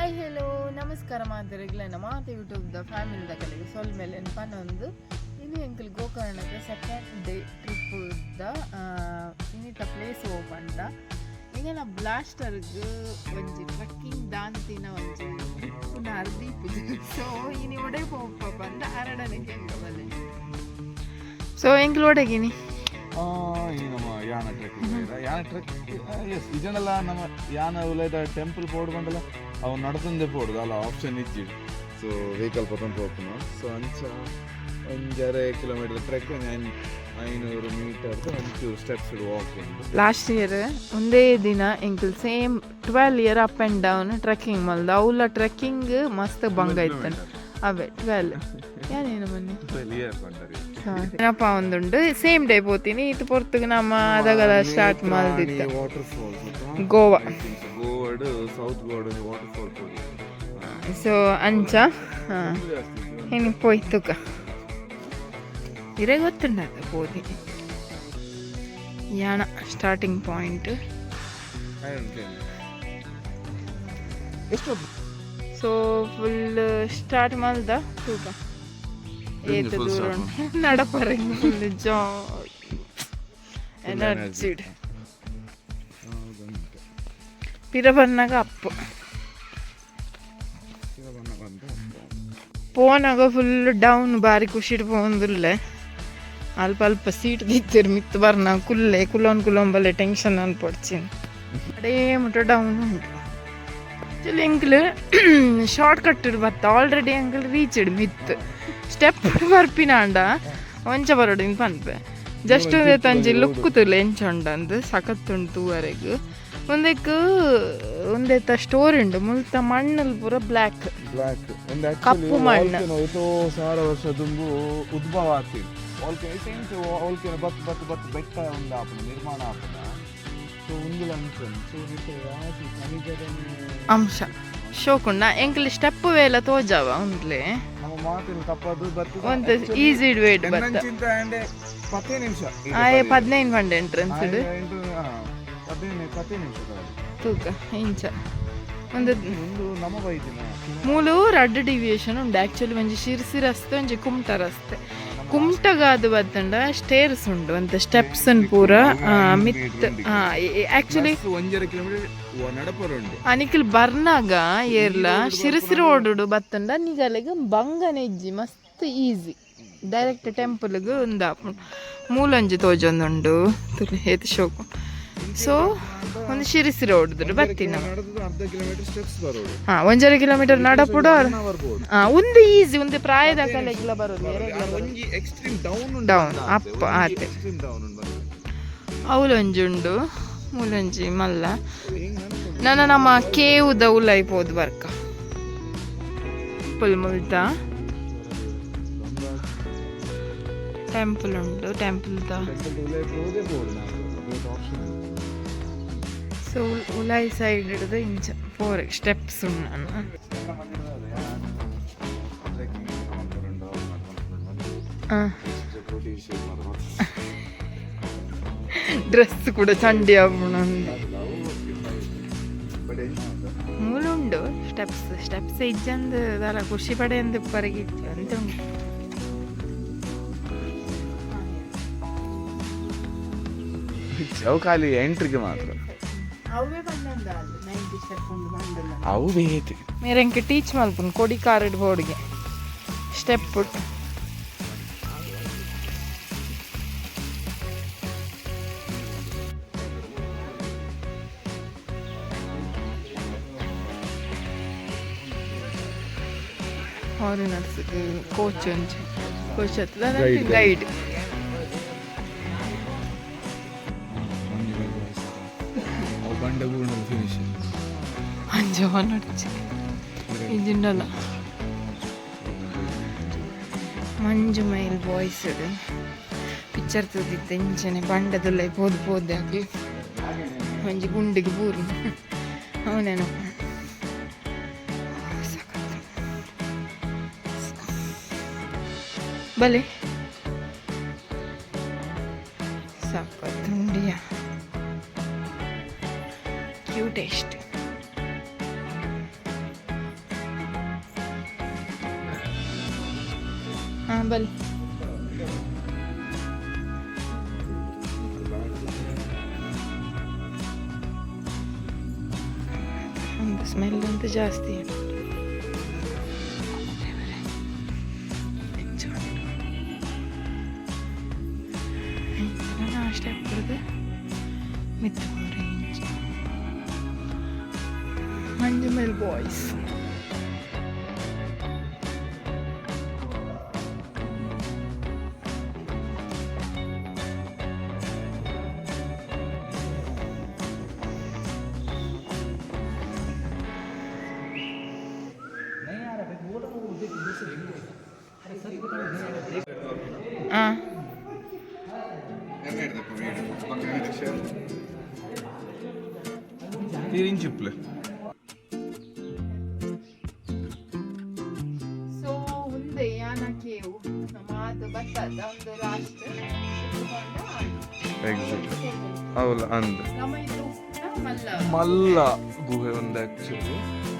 Hi, hello, ನಮಸ್ಕಾರ ಮಾತೆರೆಗ್ಲ, ಮಾತ YouTube ದ ಫ್ಯಾಮಿಲಿ ದಕಲೆಗ್ ಸೊಲ್ಮೆಲೆನ್ ಪನೊಂದು ಇನಿ ಎಂಕುಲು ಗೋಕರ್ಣದ ಸೆಕೆಂಡ್ ಡೇ ಟ್ರಿಪ್ ದ ಇನ್ನಿತ ಪ್ಲೇಸ್ ಓಪಂಡ ಎಂಗನ ಬ್ಲಾಸ್ಟರ್ಗ್ ಒಂಜಿ ಟ್ರೆಕ್ಕಿಂಗ್ ದಾಂತಿನ ಒಂಜಿ ಟ್ರಿಪ್ ಅರ್ದೀಪುಜಿ. ಸೊ ಇನಿ ಒಡೆ ಪೋಪ ಪಂದ ಅರಡನೆ ಎಂಕ ಬಲ್ಲೆ. ಸೊ ಎಂಕುಲು ಒಡೆಗಿನಿ? ಈ ನಮ್ಮ ಯಾನ ಟ್ರೆಕ್, ಯಾನ ಟ್ರೆಕ್, ಎಸ್. ಇದನ್ನೆಲ್ಲ ನಮ್ಮ ಯಾನ ಉಲೈದ ಟೆಂಪಲ್ ಪೋಡು ಬಂಡಲ ಅವು ನಡತಂದೆ ಪೋಡುದು ಅಲ್ಲ, ಆಪ್ಷನ್ ಇಜ್ಜಿ. ಸೊ ವೆಹಿಕಲ್ ಪತ್ತೊಂದು ಪೋಪುನ. ಸೊ ಅಂಚ ಒಂಜರೆ ಕಿಲೋಮೀಟರ್ ಟ್ರೆಕ್, 500 ಮೀಟರ್ ಒಂಚೂರು ಸ್ಟೆಪ್ಸ್ ವಾಕ್ ಉಂಟು. ಲಾಸ್ಟ್ ಇಯರ್ ಒಂದೇ ದಿನ ಎಂಕುಲು same 12 year up and down trekking ಮಲ್ದ. ಅವುಲ ಟ್ರೆಕ್ಕಿಂಗ್ ಮಸ್ತ್ ಬಂಗ ಇತ್ತು. ಅವೇ 12 ಯಾನೇನು ಮೊನ್ನೆ 12 ಇಯರ್ ಬಂದರಿ. ಏನಪ್ಪ, ಒಂದುಂಡು ಸೇಮ್ ಡೇ ಪೋತೀನಿ. ಇದು ಪೊರ್ತುಗು ನಮ್ಮ ಅದಗಲ ಸ್ಟಾರ್ಟ್ ಮಲ್ದಿತ್ತ. Water falls. Goa. ಗೋವಾಡ್, south ಗೋವಾಡ್ water fall ಪೋಡಿ. ಸೊ ಅಂಚ ಹಾಂ ಇನ್ನು ಪೋಯ್ತುಕ ಇರೇ ಗೊತ್ತುಂಡ ಪೋದಿ. ಯಾಣ ಸ್ಟಾರ್ಟಿಂಗ್ ಪಾಯಿಂಟ್. ಎಷ್ಟು? ಸೊ ಫುಲ್ ಸ್ಟಾರ್ಟ್ ಮಲ್ದ ತೂಕ ಏತ್ full ದೂರ start. ಉಂಟು ನಡಪರೆ. ಫುಲ್ ಜಾ ಎನರ್ಜಿ ಪಿರ ಬನ್ನಾಗ ಅಪ್ಪು ಪೋನಾಗ ಫುಲ್ ಡೌನ್. ಬಾರಿ ಖುಷಿಡ್ ಪೋಂದುಲ್ಲೆ. ಅಲ್ಪ ಅಲ್ಪ ಸೀಟ್ ದಿತ್ತೇರು. ಮಿತ್ತು ಬರ್ನ ಕುಲ್ಲೆ ಕುಲೋನ್ ಕುಲೋನ್ ಬಲ್ಲೆ ಟೆನ್ಷನ್ ಅನ್ಪೊಡ್ಚಿನ್. ಅಡೇ ಮುಟ್ಟ ಡೌನ್ ಉಂಟು. ಆಕ್ಚುಲಿ ಎಂಕ್ಲು ಶಾರ್ಟ್ ಕಟ್ ಬತ್ತ ಆಲ್ರೆಡಿ ಎಂಕ್ಲು ರೀಚ್ ಇಡ್. ಮಿತ್ ಸ್ಟೆಪ್ ಬರ್ಪಿನಾಂಡ ಒಂಚ ಬರೋಡು ಇನ್ ಪನ್ಪೆ. ಜಸ್ಟ್ ಒಂಜಿ ಲುಕ್ ತುಲೆ ಎಂಚ ಉಂಡಂದು. ಸಖತ್ ಉಂಟು ತೂವರೆಗ್. ಒಂದೆಕ್ ಒಂದೆತ್ತ ಸ್ಟೋರಿ ಉಂಡು. ಮುಲ್ತ ಮಣ್ಣಲ್ಲಿ ಪೂರ ಬ್ಲ್ಯಾಕ್. ಬ್ಲ್ಯಾಕ್ ಒಂದು. ಕಪ್ಪು ಮಣ್ಣು. ಏತೋ ಸಾವಿರ ವರ್ಷ ದುಂಬು ಉದ್ಭವ ಆತಿನ್ ವಾಲ್ಕೆನೋ. ಸೇಮ್ ವಾಲ್ಕೆನೋ ಬತ್ ಬತ್ ಬತ್ ಬೆಟ್ಟ ಒಂದು ಆಪುನ ನಿರ್ಮಾಣ ಆಪುನ. ಸೊ ಉಂದುಲ ಅಂಚನೆ. ಸೊ ಇತ್ತೆ ಯಾತಿ ಖನಿಜದ ಅಂಶ ಶೋಕುಂಡ. ಎಂಕ್ಲೆ ಸ್ಟೆಪ್ ವೇಲ ತೋಜಾವ ಉಂದ್ಲೆ. ನಮ್ಮ ಮಾತಿನ ತಪ್ಪದು ಬತ್ತು. ಒಂದು ಈಸಿ ವೇಟ್ ಬತ್ತ. ಚಿಂತ ಅಂಡೆ 10 ನಿಮಿಷ. ಆಯೆ 15 ಪಂಡ ಎಂಟ್ರೆನ್ಸ್. 15 15 ನಿಮಿಷ. ತೂಕ ಇಂಚ ಒಂದು. ಒಂದು ನಮ್ಮ ಬೈದಿನ. ಮೂಲು ರಡ್ಡ್ ಡಿವಿಯೇಷನ್ ಉಂಡು ಆಕ್ಚುಲಿ. ಒಂಜಿ ಶಿರ್ಸಿ ರಸ್ತೆ, ಒಂಜಿ ಕುಮಟ ರಸ್ತೆ. ಕುಮಟಗಾದು ಬತ್ತಂಡ ಸ್ಟೇರ್ಸ್ ಉಂಡು ಅಂತ ಸ್ಟೆಪ್ಸ್ ಪೂರ ಮಿತ್ actually. ಒಂಜರೆ kilometre ನಡಪರುಂಡು. Anekal ಬರ್ನಾಗ ಏರ್ಲ Sirsi road ಬತ್ತಂಡ ನಿಗಲೆಗ್ ಬಂಗನೆ ಇಜ್ಜಿ, ಮಸ್ತ್ ಈಸಿ. ಡೈರೆಕ್ಟ್ ಟೆಂಪಲ್ಗ್ ಉಂದಾಪುಂಡು. ಮೂಲೊಂಜಿ ತೋಜೊಂದುಂಡು ತುಲೆ ಏತ್ ಶೋಕು. ಸೊ ಒಂದು ಶಿರಸಿ ರೋಡ್ ಬತ್ತಿನ. ನಡೆದು ಅರ್ಧ ಕಿಲೋಮೀಟರ್ ಸ್ಟೆಪ್ಸ್ ಬರೋಡು. ಹಾ, ಒಂಜರೆ ಕಿಲೋಮೀಟರ್ ನಡಪುಡು. ಬರ್ಬೋದು. ಹಾ, ಒಂದು ಈಸಿ. ಒಂದು ಪ್ರಾಯದ ಕಲೆಗ್ಲ ಬರೋದು, ಏರೆಗ್ಲ ಬರೋದು. ಒಂಜಿ ಎಕ್ಸ್ಟ್ರೀಮ್ ಡೌನ್. Down, up ಆತೆ. ಎಕ್ಸ್ಟ್ರೀಮ್ ಡೌನ್ ಉಂಟು. ಅವಲೊಂಜಿ ಉಂಡು, ಮೂಲೊಂಜಿ ಮಲ್ಲ. ನನ್ನ ನಮ್ಮ ಕೇವುದ ಉಲೈ ಪೋದು ಬರ್ಕ. ಫುಲ್ ಮುಲ್ತ ಟೆಂಪಲ್ ಉಂಟು, ಟೆಂಪಲ್ the. So ಉಲಾಯಿ ಸೈಡ್ ಹಿಡಿದು ಇಂಚ ಫೋರ್ ಸ್ಟೆಪ್ಸ್ ಉಂಡು ನಾನು. ಹಾಂ, ಡ್ರೆಸ್ ಕೂಡ ಚಂಡಿ ಆಪುಂಡು. ಮೂಲು ಉಂಡು ಸ್ಟೆಪ್ಸ್. ಸ್ಟೆಪ್ಸ್ ಇಜ್ಜಂದು ದಾಲ ಖುಷಿ ಪಡೆಯಂದು ಪರಗಿ ಇಜ್ಜಿ ಅಂತ ಉಂಟು. ಅವು ಖಾಲಿ ಎಂಟ್ರಿಗೆ ಮಾತ್ರ. ಅವೇ ಬಂದಂದ 90 ಸ್ಟೆಪ್ ಉಂಡು ಬಂದಲ್ಲ. ಅವು ಬೇತೆ. ಮೇರೆಂಕೆ ಟೀಚ್ ಮಲ್ಪುನ್ ಕೊಡಿ ಕಾರಿಡ್ ಬೋರ್ಡ್ಗೆ ಸ್ಟೆಪ್. ಫಾರಿನರ್ಸ್ ಕೋಚ್ ಒಂಜಿ ಕೋಚ್ ಅತ್ತದ. Guide. Guide. ಅವು ಬಂಡೆ ಫಿನಿಶ್. ಅಂಜವ ನಡ್ಚಿ ಇಜಿಂಡಲ ಮಂಜು ಮೈಲ್ ಬಾಯ್ಸ್ ಪಿಕ್ಚರ್ ತೂದಿತ್ತೆ. ಇಂಚನೆ ಬಂಡದುಲ್ಲ ಪೋದು ಪೋದೆ ಹಾಕಿ ಒಂಜಿ ಗುಂಡಿಗೆ ಬೂರು ಅವನೇನೋ ಸಖತ್. ಬಲೆ ಸಖತ್ ಉಂಡಿಯ ಕ್ಯೂಟೆಸ್ಟ್. ಹಾ, ಬಲ್ಲಿ. ಒಂದು ಸ್ಮೆಲ್ ಅಂತ ಜಾಸ್ತಿ ಉಂಟು. ದೇವರೇ, ಎಂಚ ಉಂಟು. ಇಂಚಿನ ನಾಷ್ಟ ಬುಡ್ದು ಮಿತ್ತ್ ಪೋರೆ ಇಂಚ. ಮಂಜುಮೇಲ್ ಬಾಯ್ಸ್. ಆ. ಇಂಚಿಪ್ಲೆ. ಸೊ ಉಂದೆ ಯಾನ ಕೇವು ನಮ್ಮ ಅದು ಬತ್ತದ ಒಂದು ಲಾಸ್ಟ್. ಎಕ್ಸಾಕ್ಟ್, ಅವಲ್ಲ ಅಂದ್. ನಮ್ಮ ಇದು ಮಲ್ಲ. ಮಲ್ಲ ಗುಹೆ ಒಂದು ಆಕ್ಚುಲಿ.